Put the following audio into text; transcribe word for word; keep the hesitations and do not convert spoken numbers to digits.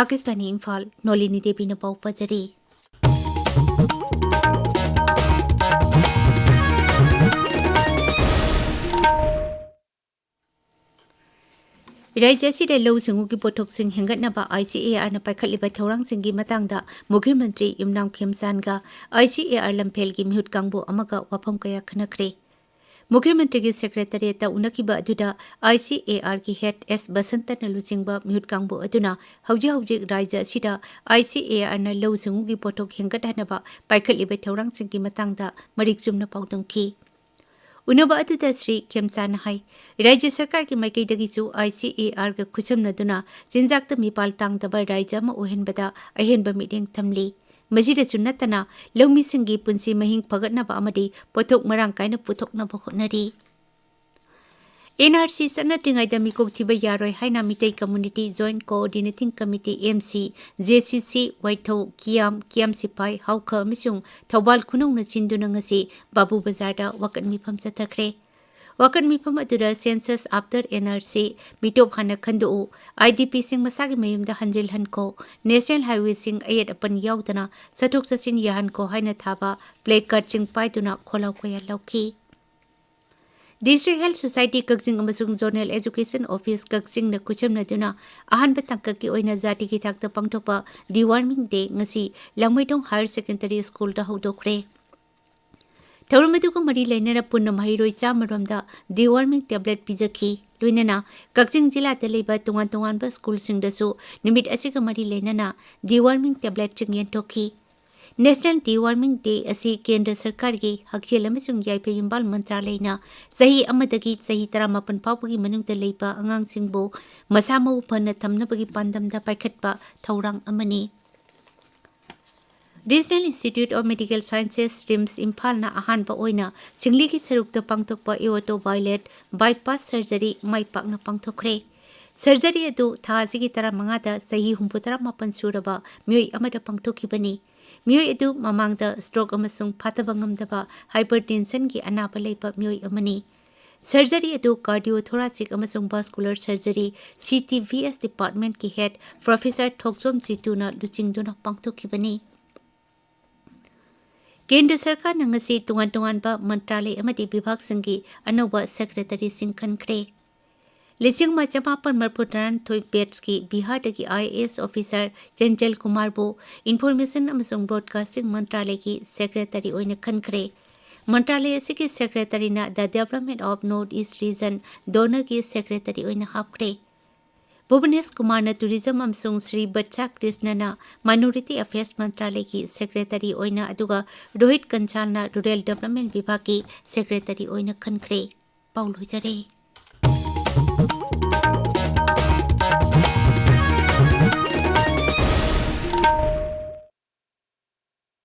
ꯑꯥꯀꯥꯁꯕꯥꯅꯤ ꯏꯝꯐꯥꯜ, ꯅꯣꯂꯤꯅꯤ ꯗꯦꯕꯤꯅ ꯄꯥꯎ ꯄꯥꯖꯔꯤ꯫ ꯔꯥꯖ꯭ꯌ ꯑꯁꯤꯗ ꯂꯧꯎ ꯁꯤꯡꯎꯒꯤ ꯄꯣꯠꯊꯣꯛꯁꯤꯡ ꯍꯦꯟꯒꯠꯅꯕ ꯑꯥꯏ ꯁꯤ ꯑꯦ ꯑꯥꯔꯅ ꯄꯥꯏꯈꯠꯂꯤꯕ ꯊꯧꯔꯥꯡꯁꯤꯡꯒꯤ ꯃꯇꯥꯡꯗ ꯃꯨꯈ꯭ꯌ ꯃꯟꯇ꯭ꯔꯤ ꯌꯨꯝꯅꯥꯝ ꯈꯦꯝꯆꯥꯟꯒ ꯑꯥꯏ ꯁꯤ ꯑꯦ ꯑꯥꯔ ꯂꯝꯐꯦꯜꯒꯤ ꯃꯤꯍꯨꯠ ꯀꯥꯡꯕꯨ ꯑꯃꯒ ꯋꯥꯐꯝ ꯀꯌꯥ ꯈꯟꯅꯈ꯭ꯔꯦ꯫ ꯃꯨꯈ꯭ꯌ ꯃꯟꯇ꯭ꯔꯤꯒꯤ ꯁꯦꯀ꯭ꯔꯦꯇꯔꯤꯌꯦꯠꯇ ꯎꯅꯈꯤꯕ ꯑꯗꯨꯗ ꯑꯥꯏ ꯁꯤ ꯑꯦ ꯑꯥꯔꯒꯤ ꯍꯦꯗ ꯑꯦꯁ ꯕꯁꯟꯇꯅ ꯂꯨꯆꯤꯡꯕ ꯃꯤꯍꯨꯠ ꯀꯥꯡꯕꯨ ꯑꯗꯨꯅ ꯍꯧꯖꯤꯛ ꯍꯧꯖꯤꯛ ꯔꯥꯖ꯭ꯌ ꯑꯁꯤꯗ ꯑꯥꯏ ꯁꯤ ꯑꯦ ꯑꯥꯔꯅ ꯂꯧꯎ ꯁꯤꯡꯎꯒꯤ ꯄꯣꯠꯊꯣꯛ ꯍꯦꯟꯒꯠꯍꯟꯅꯕ ꯄꯥꯏꯈꯠꯂꯤꯕ ꯊꯧꯔꯥꯡꯁꯤꯡꯒꯤ ꯃꯇꯥꯡꯗ ꯃꯔꯤꯛ ꯆꯨꯝꯅ ꯄꯥꯎꯗꯝꯈꯤ꯫ ꯎꯅꯕ ꯑꯗꯨꯗ ꯁ꯭ꯔꯤ ꯈꯦꯝꯆꯥꯟꯅ ꯍꯥꯏ, ꯔꯥꯖ꯭ꯌ ꯁꯔꯀꯥꯔꯒꯤ ꯃꯥꯏꯀꯩꯗꯒꯤꯁꯨ ꯑꯥꯏ ꯁꯤ ꯑꯦ ꯑꯥꯔꯒ ꯈꯨꯠꯁꯝꯅꯗꯨꯅ ꯆꯤꯟꯖꯥꯛꯇ ꯃꯤꯄꯥꯜ ꯇꯥꯡꯗꯕ ꯔꯥꯖ꯭ꯌ ꯑꯃ ꯑꯣꯏꯍꯟꯕꯗ ꯑꯍꯦꯟꯕ ꯃꯤꯠꯌꯦꯡ ꯊꯝꯂꯤ꯫ ꯃꯁꯤꯗꯁꯨ ꯅꯠꯇꯅ ꯂꯧꯃꯤꯁꯤꯡꯒꯤ ꯄꯨꯟꯁꯤ ꯃꯍꯤꯡ ꯐꯒꯠꯅꯕ ꯑꯃꯗꯤ ꯄꯣꯠꯊꯣꯛ ꯃꯔꯥꯡ ꯀꯥꯏꯅ ꯄꯨꯊꯣꯛꯅꯕ ꯍꯣꯠꯅꯔꯤ꯫ ꯑꯦꯟ ꯑꯥꯔ ꯁꯤ ꯆꯠꯅꯗ꯭ꯔꯤꯉꯩꯗ ꯃꯤꯀꯣꯛ ꯊꯤꯕ ꯌꯥꯔꯣꯏ ꯍꯥꯏꯅ Meitei community joint coordinating committee, M C, J C C, ꯋꯥꯏꯊꯧ, ꯀꯤꯌꯥꯝ, ꯀꯤꯌꯥꯝ ꯁꯤꯄꯥꯏ, ꯍꯥꯎꯈ ꯑꯃꯁꯨꯡ ꯊꯧꯕꯥꯜ ꯈꯨꯅꯧꯅ ꯁꯤꯟꯗꯨꯅ ꯉꯁꯤ ꯕꯥꯕꯨ ꯕꯖꯥꯔꯗ ꯋꯥꯀꯠ ꯃꯤꯐꯝ ꯆꯠꯊꯈ꯭ꯔꯦ꯫ ꯋꯥꯀꯠ ꯃꯤꯐꯝ ꯑꯗꯨꯗ Census After N R C, ꯃꯤꯇꯣꯞ ꯍꯥꯟꯅ ꯈꯟꯗꯣꯛꯎ, ꯑꯥꯏ ꯗꯤ ꯄꯤꯁꯤꯡ ꯃꯁꯥꯒꯤ ꯃꯌꯨꯝꯗ ꯍꯟꯖꯤꯜꯍꯟꯈꯣ, ꯅꯦꯁꯅꯦꯜ ꯍꯥꯏꯋꯦꯁꯤꯡ ꯑꯌꯦꯠ ꯑꯄꯟ ꯌꯥꯎꯗꯅ ꯆꯠꯊꯣꯛ ꯆꯠꯁꯤꯟ ꯌꯥꯍꯟꯈꯣ ꯍꯥꯏꯅ ꯊꯥꯕ ꯄ꯭ꯂꯦ ꯀꯥꯔꯗꯁꯤꯡ ꯄꯥꯏꯗꯨꯅ ꯈꯣꯜꯂꯥꯎ ꯀꯌꯥ ꯂꯧꯈꯤ꯫ District Health Society ꯀꯛꯆꯤꯡ ꯑꯃꯁꯨꯡ Zonal Education Office ꯀꯛꯆꯤꯡꯅ ꯈꯨꯠꯁꯝꯅꯗꯨꯅ ꯑꯍꯥꯟꯕ ꯇꯥꯡꯀꯛꯀꯤ ꯑꯣꯏꯅ ꯖꯥꯇꯤꯒꯤ ꯊꯥꯛꯇ ꯄꯥꯡꯊꯣꯛꯄ Deworming Day ꯉꯁꯤ ꯂꯥꯡꯃꯩꯗꯣꯡ Higher Secondary Schoolꯗ ꯍꯧꯗꯣꯛꯈ꯭ꯔꯦ꯫ ꯊꯧꯔꯝ ꯑꯗꯨꯒ ꯃꯔꯤ ꯂꯩꯅꯅ ꯄꯨꯟꯅ ꯃꯍꯩꯔꯣꯏ ꯆꯥꯝꯃ ꯔꯣꯝꯗ Deworming Tablet ꯄꯤꯖꯈꯤ꯫ ꯂꯣꯏꯅꯅ ꯀꯛꯆꯤꯡ ꯖꯤꯂꯥꯗ ꯂꯩꯕ ꯇꯣꯉꯥꯟ ꯇꯣꯉꯥꯟꯕ ꯁ꯭ꯀꯨꯜꯁꯤꯡꯗꯁꯨ ꯅꯨꯃꯤꯠ ꯑꯁꯤꯒ ꯃꯔꯤ ꯂꯩꯅꯅ Deworming Tabletꯁꯤꯡ ꯌꯦꯟꯊꯣꯛꯈꯤ꯫ National Deworming Day ꯑꯁꯤ ꯀꯦꯟꯗ꯭ꯔ ꯁꯔꯀꯥꯔꯒꯤ ꯍꯛꯁꯦꯜ ꯑꯃꯁꯨꯡ ꯌꯥꯏꯐ ꯌꯨꯝꯕꯥꯜ ꯃꯟꯇ꯭ꯔꯥꯂꯌꯅ ꯆꯍꯤ ꯑꯃꯗꯒꯤ ꯆꯍꯤ ꯇꯔꯥꯃꯥꯄꯟ ꯐꯥꯎꯕꯒꯤ ꯃꯅꯨꯡꯗ ꯂꯩꯕ ꯑꯉꯥꯡꯁꯤꯡꯕꯨ ꯃꯁꯥ ꯃꯎ ꯐꯅ ꯊꯝꯅꯕꯒꯤ ꯄꯥꯟꯗꯝꯗ ꯄꯥꯏꯈꯠꯄ ꯊꯧꯔꯥꯡ ꯑꯃꯅꯤ꯫ Regional Institute of Medical Sciences, RIMS ꯏꯝꯐꯥꯜꯅ ꯑꯍꯥꯟꯕ ꯑꯣꯏꯅ ꯁꯤꯡꯂꯤꯒꯤ ꯁꯔꯨꯛꯇ ꯄꯥꯡꯊꯣꯛꯄ Aorto Bilate Bypass Surgery ꯃꯥꯏ ꯄꯥꯛꯅ ꯄꯥꯡꯊꯣꯛꯈ꯭ꯔꯦ꯫ Surgery ꯑꯗꯨ ꯊꯥ ꯑꯁꯤꯒꯤ ꯇꯔꯥꯃꯉꯥꯗ ꯆꯍꯤ ꯍꯨꯝꯐꯨꯇꯔꯥꯃꯥꯄꯟ ꯁꯨꯔꯕ ꯃꯤꯑꯣꯏ ꯑꯃꯗ ꯄꯥꯡꯊꯣꯛꯈꯤꯕꯅꯤ꯫ ꯃꯤꯑꯣꯏ ꯑꯗꯨ ꯃꯃꯥꯡꯗ stroke ꯑꯃꯁꯨꯡ ꯐꯥꯊꯕ ꯉꯝꯗꯕ hypertensionꯒꯤ ꯑꯅꯥꯕ ꯂꯩꯕ ꯃꯤꯑꯣꯏ ꯑꯃꯅꯤ꯫ ꯁꯔꯖꯔꯤ ꯑꯗꯨ ꯀꯥꯔꯗꯤꯑꯣ ꯊꯣꯔꯥꯁꯤꯛ ꯑꯃꯁꯨꯡ ꯚꯥꯁꯀꯨꯂꯔ ꯁꯔꯖꯔꯤ, ꯁꯤ ꯇꯤ ꯚꯤ ꯑꯦꯁ ꯗꯤꯄꯥꯔꯠꯃꯦꯟꯠꯀꯤ ꯍꯦꯗ ꯄ꯭ꯔꯣꯐꯦꯁꯔ ꯊꯣꯛꯆꯣꯝ ꯖꯤꯇꯨꯅ ꯂꯨꯆꯤꯡꯗꯨꯅ ꯄꯥꯡꯊꯣꯛꯈꯤꯕꯅꯤ꯫ ꯀꯦꯟꯗ꯭ꯔ ꯁꯔꯀꯥꯔꯅ ꯉꯁꯤ ꯇꯣꯉꯥꯟ ꯇꯣꯉꯥꯟꯕ ꯃꯟꯇ꯭ꯔꯥꯂꯌ ꯑꯃꯗꯤ ꯕꯤꯚꯥꯒꯁꯤꯡꯒꯤ ꯑꯅꯧꯕ ꯁꯦꯀ꯭ꯔꯦꯇꯔꯤꯁꯤꯡ ꯈꯟꯈ꯭ꯔꯦ꯫ ꯂꯤꯁꯤꯡ ꯑꯃ ꯆꯃꯥꯄꯟ ꯃꯔꯤꯐꯨ ꯇꯔꯥꯅꯤꯊꯣꯏ ꯕꯦꯠꯁꯀꯤ ꯕꯤꯍꯥꯔꯗꯒꯤ I A S officer Chanchal ꯀꯨꯃꯥꯔꯕꯨ ꯏꯟꯐꯣꯔꯃꯦꯁꯟ ꯑꯃꯁꯨꯡ ꯕ꯭ꯔꯣꯗꯀꯥꯁꯇꯤꯡ ꯃꯟꯇ꯭ꯔꯥꯂꯌꯒꯤ ꯁꯦꯀ꯭ꯔꯦꯇꯔꯤ ꯑꯣꯏꯅ ꯈꯟꯈ꯭ꯔꯦ꯫ ꯃꯟꯇ꯭ꯔꯥꯂꯌ ꯑꯁꯤꯒꯤ ꯁꯦꯀ꯭ꯔꯦꯇꯔꯤꯅ The Development of North East Region, ꯗꯣꯅꯔꯒꯤ ꯁꯦꯀ꯭ꯔꯦꯇꯔꯤ ꯑꯣꯏꯅ ꯍꯥꯞꯈ꯭ꯔꯦ꯫ ꯚꯨꯕꯅꯦꯁ ꯀꯨꯃꯥꯔꯅ ꯇꯨꯔꯤꯖꯝ ꯑꯃꯁꯨꯡ ꯁ꯭ꯔꯤ ꯕꯠꯁꯥ ꯀ꯭ꯔꯤꯁꯅꯅ ꯃꯥꯏꯅꯣꯔꯤꯇꯤ ꯑꯐꯦꯌꯔꯁ ꯃꯟꯇ꯭ꯔꯥꯂꯌꯒꯤ ꯁꯦꯀ꯭ꯔꯦꯇꯔꯤ ꯑꯣꯏꯅ, ꯑꯗꯨꯒ ꯔꯣꯍꯤꯠ ꯀꯟꯁꯥꯜꯅ ꯔꯨꯔꯦꯜ ꯗꯤꯕ꯭ꯂꯞꯃꯦꯟꯠ ꯕꯤꯚꯥꯒꯀꯤ ꯁꯦꯀ꯭ꯔꯦꯇꯔꯤ ꯑꯣꯏꯅ ꯈꯟꯈ꯭ꯔꯦ꯫ ꯄꯥꯎ ꯂꯣꯏꯖꯔꯦ꯫